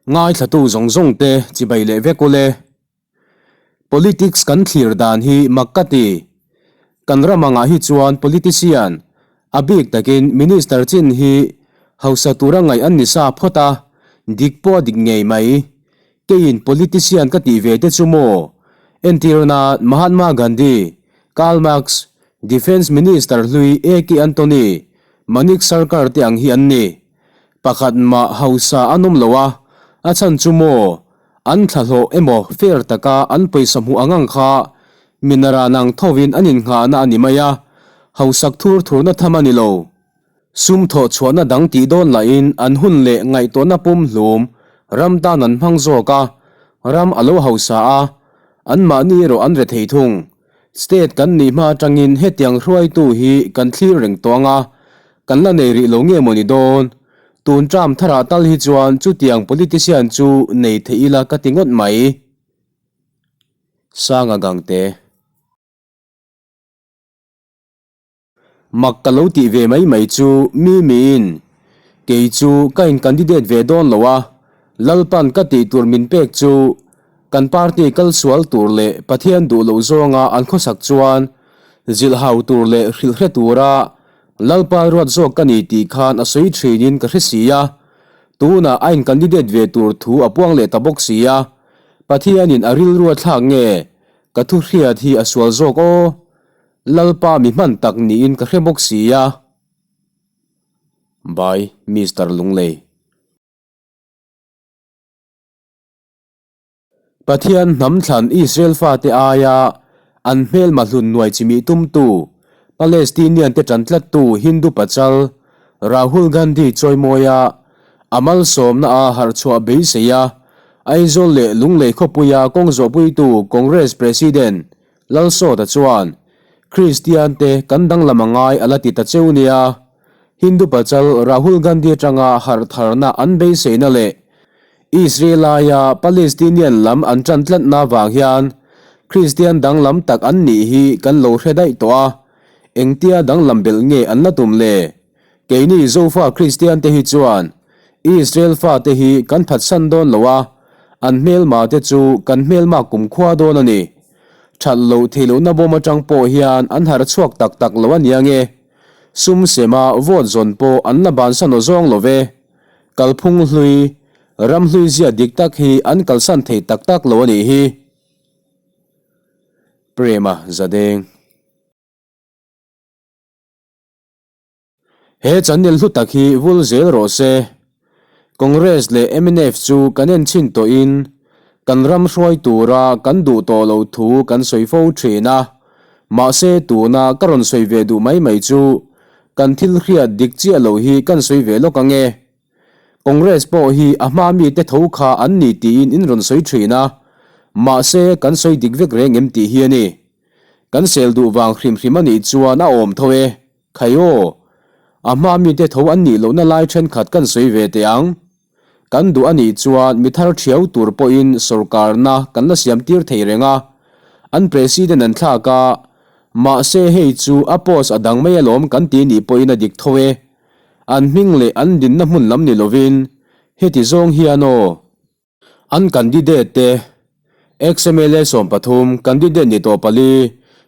Ngaithlatu zawng zawng te chibai leh vek ule. Politics kan thlir dan hi mak ka ti. Kan ram angah hi chuan politician, a bik takin minister chin hi hausa tura ngaih an ni sa phawt a, dik pawh a dik ngei mai. Keiin politician ka tih ve te chu maw? Entirna Mahatma Gandhi, Karl Marx, Defence Minister hlui AK Antony, Manik Sarkar te ang hi an ni. Pakhat mah hausa an awm lo a, a chhan chu maw, an thlahlawh emaw fair taka an pawisa hmuh ang ang kha minaran ang thovin an innghahna a ni mai a, hausak thur thurna tham a ni lo. Sum thawh chhuahna dang tih dawn lahin an hun leh ngaihtuahna pumhlum ram tan an hmang zawk a, ram a lo hausa a, anmahni erawh an rethei thung. State kan nih hma atangin hetiang hruaitu hi kan thlir reng tawh ang a, kan la nei rih lo nge maw ni dawn? Tun term tharah tal hi chuan chutiang politician chu nei thei ila ka ti ngawt mai. Sanga Gangte. Mak ka lo tih ve mai mai chu mi miin kei chu ka in candidate ve dawn lo a, Lalpan ka tih tur min pek chu kan party kal sual tur leh Pathian duh loh zawnga an khawsak chuan zilh hau tur leh hrilh hre tura Lalpa ruat zawk ka ni tih khan a sawi thinin ka hre si a, tunah a in candidate ve tur thu a puang leh ta bawk si a, Pathianin a rilru a thlak nge ka thu hriat hi a sual zawk aw. Lalpa mi hman tak niin ka hre bawk si a. By Mister Lunglei. Pathian hnam thlan Israel fate aia an hmelma hlun nuai chimih tumtu Palestinian te tan tlattu Hindu pachal Rahul Gandhi chawimawia a malsawmna a harhchhuah beisei a Aizawl leh Lunglei khawpuia kawng zawhpuitu Congress President Lalsawta chuan, Kristiante kan danglam a ngai a la ti ta cheu nia. Hindu pachal Rahul Gandhi atanga harh tharna an beiseina leh Israel aia Palestinian lam an tan tlatna vang hian Kristian danglam tak an nih hi kan lo hre daih tawh a, engtia danglam belh nge an la tum le? Keini Zofa Kristiante hi chuan Israel fate hi kan phatsan dawn lo a, an hmelma te chu kan hmelma kumkhua dawn a ni. That loh theih lohna bawm atang pawh hian an harh chhuak tak tak lo a nia nge. Sum sema vote zawn pawh an la bansan aw zawng lo ve. Kalphung hlui, ram hlui zia dik tak hi an kalsan thei tak tak lo a nih hi. Prema Zadeng. He channel hlu tak hi vul zel rawh se. Congress leh mnf chu kan en chhin tawhin kan ram hruai tura kan duh tawh loh thu kan sawi fo thin a. Mahse tuna ka rawn sawi ve duh mai mai chu kan thil hriat dik chiah loh hi kan sawi ve lawk ange. Congress pawh hi a hma mite tho kha an ni tiin in rawn sawi thin a, mahse kan sawi dik vek reng em tih hi a ni. Kan sel duh vang hrim hrim a nih chuan a awm tho e, khai aw. A hma mite tho an nih lohna lai thenkhat kan sawi ve teh ang. Kan duh a nih chuan mi thar thiau tur pawhin sorkarna kan la siam tir thei reng a, an president an thlak a, mahse hei chu a post a dang mai alawm kan ti nih pawhin a dik tho e. An hming leh an dinna hmun lam ni lovin heti zawng hian aw. An candidate te, ex-MLA 13, candidate ni tawh pali,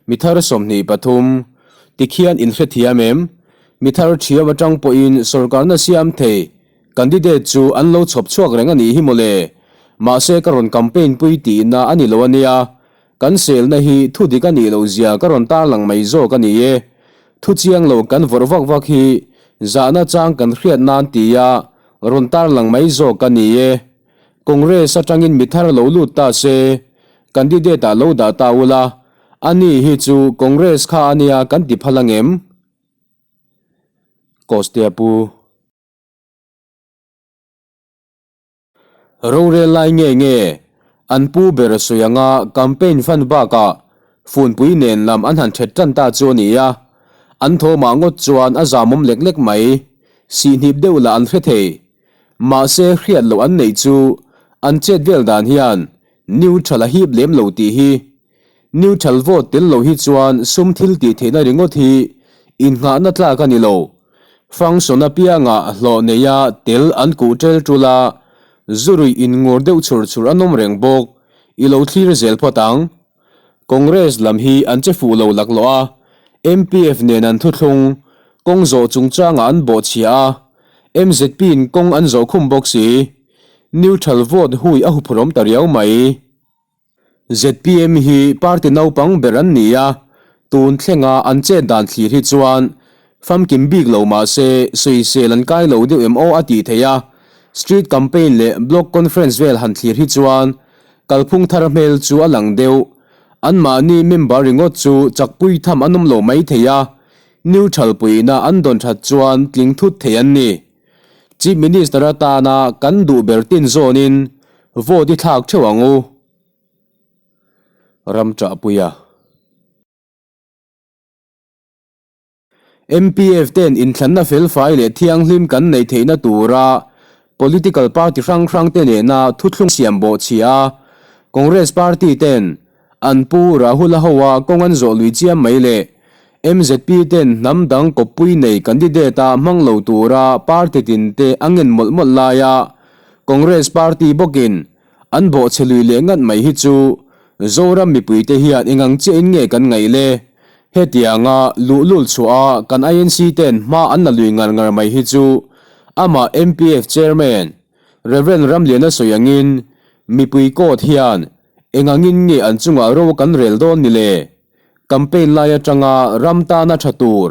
mi thar 23, tikhian inhrethiam em? Mi thar thiam atang pawhin sorkarna siam thei candidate chu an lo chhawp chhuak reng a nih hi mawle. Mahse ka rawn campaign pui tihna a ni lo a nia. Kan selna hi thu dik a nih loh zia ka rawn tarlang mai zawk a ni e. Thu chiang lo kan vawrh vak vak hi zahna chang kan hriat nan tia rawn tarlang mai zawk a ni e. Congress atangin mi thar lo lut ta se, candidate ah lo dah ta ula, ani hi chu Congress kha a nia kan ti phal angem? Kostea Pu. Rorel lai nge nge an pu ber sawi anga campaign fund bakah funpui nen lam an han thet tan ta chu a ni a, an thawmah ngawt chuan a zamawm lek lek mai. Sihhnip deuh lah an hre thei. Mahse hriat loh an neih chu an chet vel dan hian neutral a hip lem lo tih hi. Neutral vote tel lo hi chuan sum thil tih theihna ringawt hi innghahna tlak a ni lo. Function apiangah hlawh neia tel an kuh tel tul a, Zuruih inngur deuh chur chur an awm reng bawk. I lo thlir zel phawt ang. Congress lam hi an che fuh lo laklawh a, MPF nen an thuthlung, kawng zawh chungchangah an bawhchhia a, MZP in kawng an zawh khum bawk si. Neutral vote hui a huphurhawm ta riau mai. Zpm hi party naupang ber an ni a, tun thlenga an chet dan thlir hi chuan famkim bik lo mah se sawisel an kai lo deuh em aw a tih theih a, street campaign leh block conference vel han thlir hi chuan kalphung thar hmel chu a lang deuh. Anmahni member ringawt chu chakpui tham an awm lo mai thei a, neutral puihna an dawn that chuan tling thut thei an ni. Chief Minister atana kan duh ber tin zawnin vote i thlak theuh ang u. Ram ṭahpuia. MPF ten inthlanna felfai leh thianghlim kan neih theihna tura political party hrang hrangte nena thuthlung siam bawhchhia a, Congress party ten An pu Rahul-a hoa kawng an zawh lui chiam mai le. MZP ten hnam dang kawppui nei candidate-a hmang lo tura party tin te a ngen mawlh mawlh laia Congress party bawkin an bawhchhe lui leh ngat mai hi chu Zoram mipuite hian engang chiahin nge kan ngaih le? Hetianga luhlul chhuah a kan INC ten hma an la lui ngar ngar mai hi chu amah MPF Chairman Rev Ramliana sawi angin mipui court hian Engangin nge an chungah ro kan rel dawn ni le? Campaign lai atanga ram tana tha tur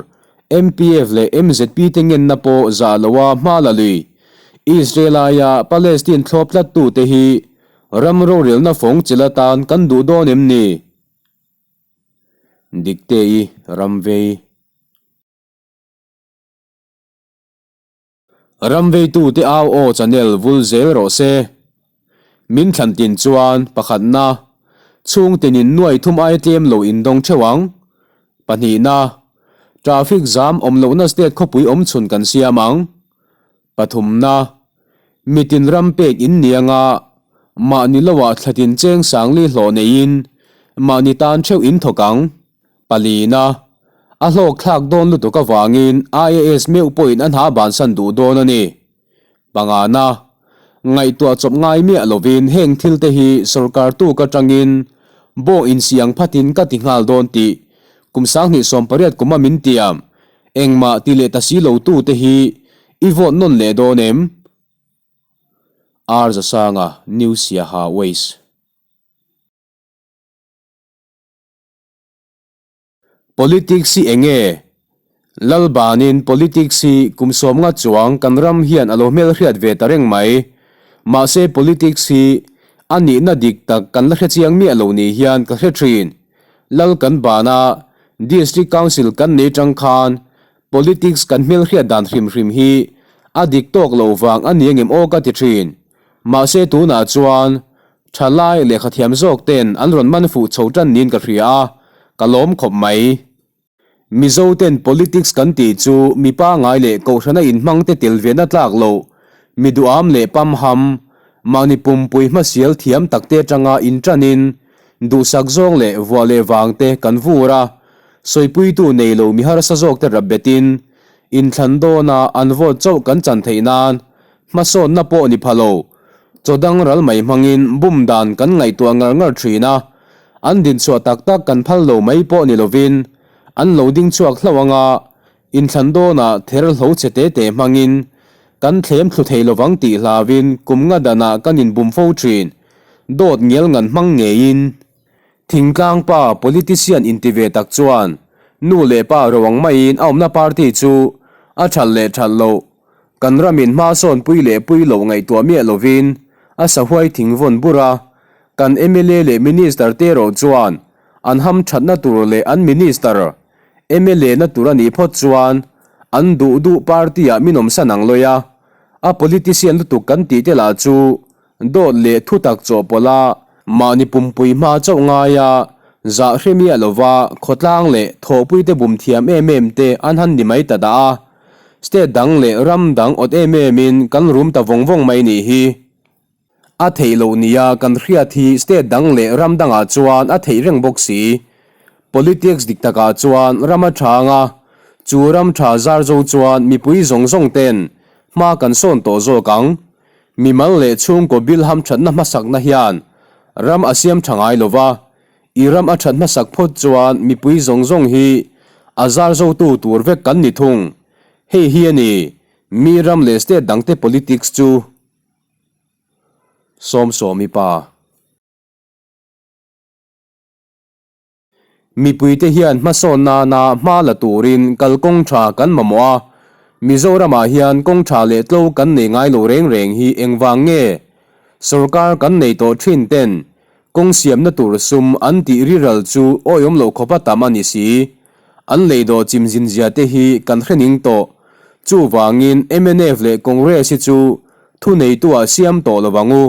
MPF leh MZP te ngenna pawh zah loa hma la lui. Israel aia Palestine thlawp tlattu te hi ram rorelna fawng chilh atan kan duh dawn em ni? Dikte-i ram vei. Ramveitute au aw channel vul zel rawh se. Min thlan tin chuan pakhatna, chhung tinin nuai thum ai tlem lo indawng theuh ang. Pahnihna, traffic zam awm lohna state khawpui awm chhun kan siam ang. Pathumna, mitin ram pek in ni anga mahni loah thlatin cheng sangli hlawh neiin mahni tan theuh in thawk ang. Palina, a hlawk thlak dawn lutuk avangin IAS meuh pawhin an ha bansan duh dawn a ni. Pangana, ngaihtuah chawp ngai miah lovin heng thil te hi sorkar tuk atangin bawng insiang phatin ka ti nghal dawn tih kum 2018 kuma min tiam engmah ti leh ta si lo tu te hi i vote nawn leh dawn em? R Zasanga, New Siaha Waste. Politics hi eng nge? Lalbanin politics hi kum sawmnga chuang kan ram hian a lo hmelhriat ve ta reng mai. Mahse politics hi a nihna dik tak kan la hrechiang miah lo ni hian ka hre thin. Lal kan bana District Council kan nei tang khan politics kan hmelhriat dan hrim hrim hi a dik tawk lo vang a ni angem aw ka ti thin. Mahse tunah chuan Thalai lehkhathiam zawk ten an rawn man fuh chho tan niin ka hria a, ka lawm khawp mai. Mizo ten politics kan tih chu mi pangai leh kohhrana inhmang te tel ve na tlak loh, mi duham leh pamham, mahni pumpui hmasial thiam tak te atanga inṭanin duhsak zawng leh vuah leh vang te kan vur a, sawipuitu nei lo mi harsa zawk te rap betin inthlan dawna an vote chauh kan chan theih nan Hmasawnna pawh ni pha lo. Chaw dang ral mai hmangin bum dan kan ngaihtuah ngar ngar thin a, an dinchhuah tak tak kan phal lo mai pawh ni lovin an lo ding chhuak hlauh anga inthlan dawnah ther hlo che te te hmangin kan thlem thlu thei lovang tih hlauin kum nga danah kan inbum fo thin. Dawt ngial ngan hmang ngeiin. Thingtlang pa politician inti ve tak chuan nu leh pa ro ang maiin a awmna party chu a that leh that loh Kan ramin hma sawn pui leh pui loh ngaihtuah miah lovin a sahuai thing vawn bur a, kan mla leh Minister te erawh chuan an ham thatna tur leh an Minister, mla na tur a nih phawt chuan an duh duh party ah min awmsan ang lawi a, a politician lutuk kan tih te lah chu Dawt leh thutak chawhpawlh a, mahni pumpui hma chauh ngaia zah hre miah lova khawtlang leh thawhpuite bum thiam em em te an han ni mai ta dah a, state dang leh ram dang awt em em in kan rum ta vawng vawng mai nih hi. A theih loh nia kan hriat hi state dang leh ram dangah chuan a theih reng bawk si. Politics dik takah chuan ram a tha anga, chu ram tha zar zo chuan mipui zawng zawng ten hma kan sawn tawh zawk ang. Mimal leh chhungkaw bil hamthatna hmasakna hian ram a siam tha ngai lova, i ram a that hmasak phawt chuan mipui zawng zawng hi a zar zotu tur vek kan ni thung. Hei hi a ni, mi ram leh state dangte politics chu. Sawmsawmi pa. Mipuite hian hmasawn nana hma la turin kalkawng tha kan mamawh a, Mizoramah hian kawng tha leh tlo kan nei ngai lo reng reng hi engvang nge? Sorkar kan nei tawh thin ten kawng siamna tur sum an tih riral chu awihawm loh khawpa tam a ni si. An lei dawh chim zin zia te hi kan hre ning tawh. Chuvangin mnf leh Congress hi chu thuneitu-ah siam tawh lo ang u.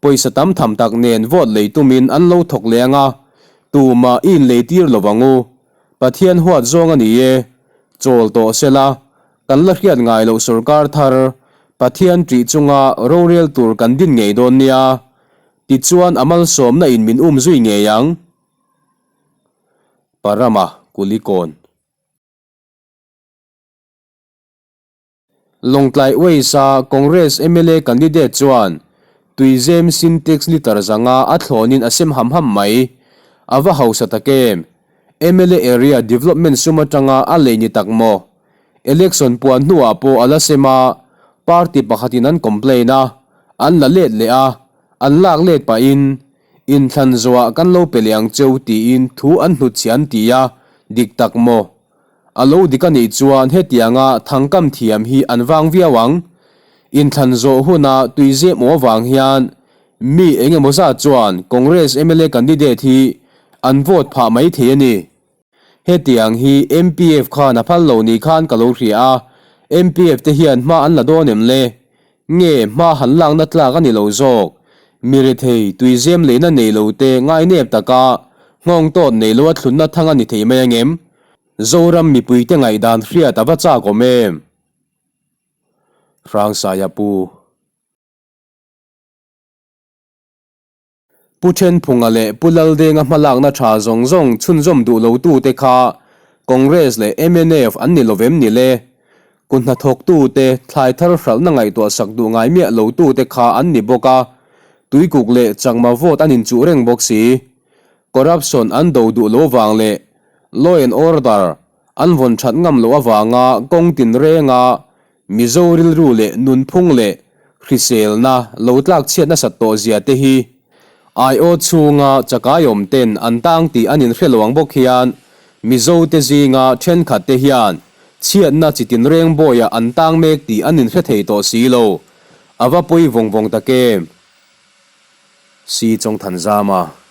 Pawisa tam tham tak nen vote lei tumin an lo thawk leh ang a, tumah i inleitir lo ang u. Pathian huat zawng a ni e. Chawl tawh sela, kan la hriat ngai loh sorkar thar, Pathian ṭih chunga rorel tur kan din ngei dawn nia. Tichuan a malsawmna in min um zui ngei ang. Parama Kulikawn. Lawngtlai West-a Congress mla candidate chuan tuizem Sintex litre zanga a thlawnin a sem ham ham mai. A va hausa tak em? Mla area development sum atanga a lei ni tak maw? Election puan hnuah pawh a la sem a, party pakhatin an complain a, an la let leh a, an lak let pahin inthlan zawhah kan lo pe leh ang cheu tiin thu an hnutchhiah an ti a, dik tak maw? A lo dik a nih chuan hetianga thangkam thiam hi an vang viau ang. Inthlan zawh huna tuizem aw avang hian mi eng emaw zat chuan Congress mla candidate hi an vote phah mai thei a ni. Hetiang hi MPF khan a phal lo ni khan ka lo hria a, MPF te hian hma an la dawn em le? Nge hma han lakna tlak a ni lo zawk? Mi rethei, tuizem leina nei lo te ngainep taka nghawng tawt nei lo a thlunna thang a ni thei mai angem? Zoram mipuite ngaihdan hriat a va chak awm em? Hrangsaia Pu. Pu Thenphunga leh Pu Laldenga hmalakna tha zawng zawng chhunzawm duh lotute kha Congress leh mnf an ni lovem ni le? Ku hnathawktute thlai thar hralhna ngaihtuah sak duh ngai miah lotute kha an ni bawk a, Tuikuk leh Chakma vote an inchuh reng bawk si. Corruption an do duh lo vang leh Law and Order an vawn that ngam loh avanga kawng tinrenga Mizo rilru leh nunphung leh hriselna lo tlak chhiat nasat tawh zia te hi IO chhunga chakai awm ten an tang tih an inhre lo ang bawk hian Mizo te zinga thenkhat te hian chhiatna chi tinreng bawiah an tang mek tih an inhre thei tawh si lo. A va pawi vawng vawng tak em? Si Chawngthanzama.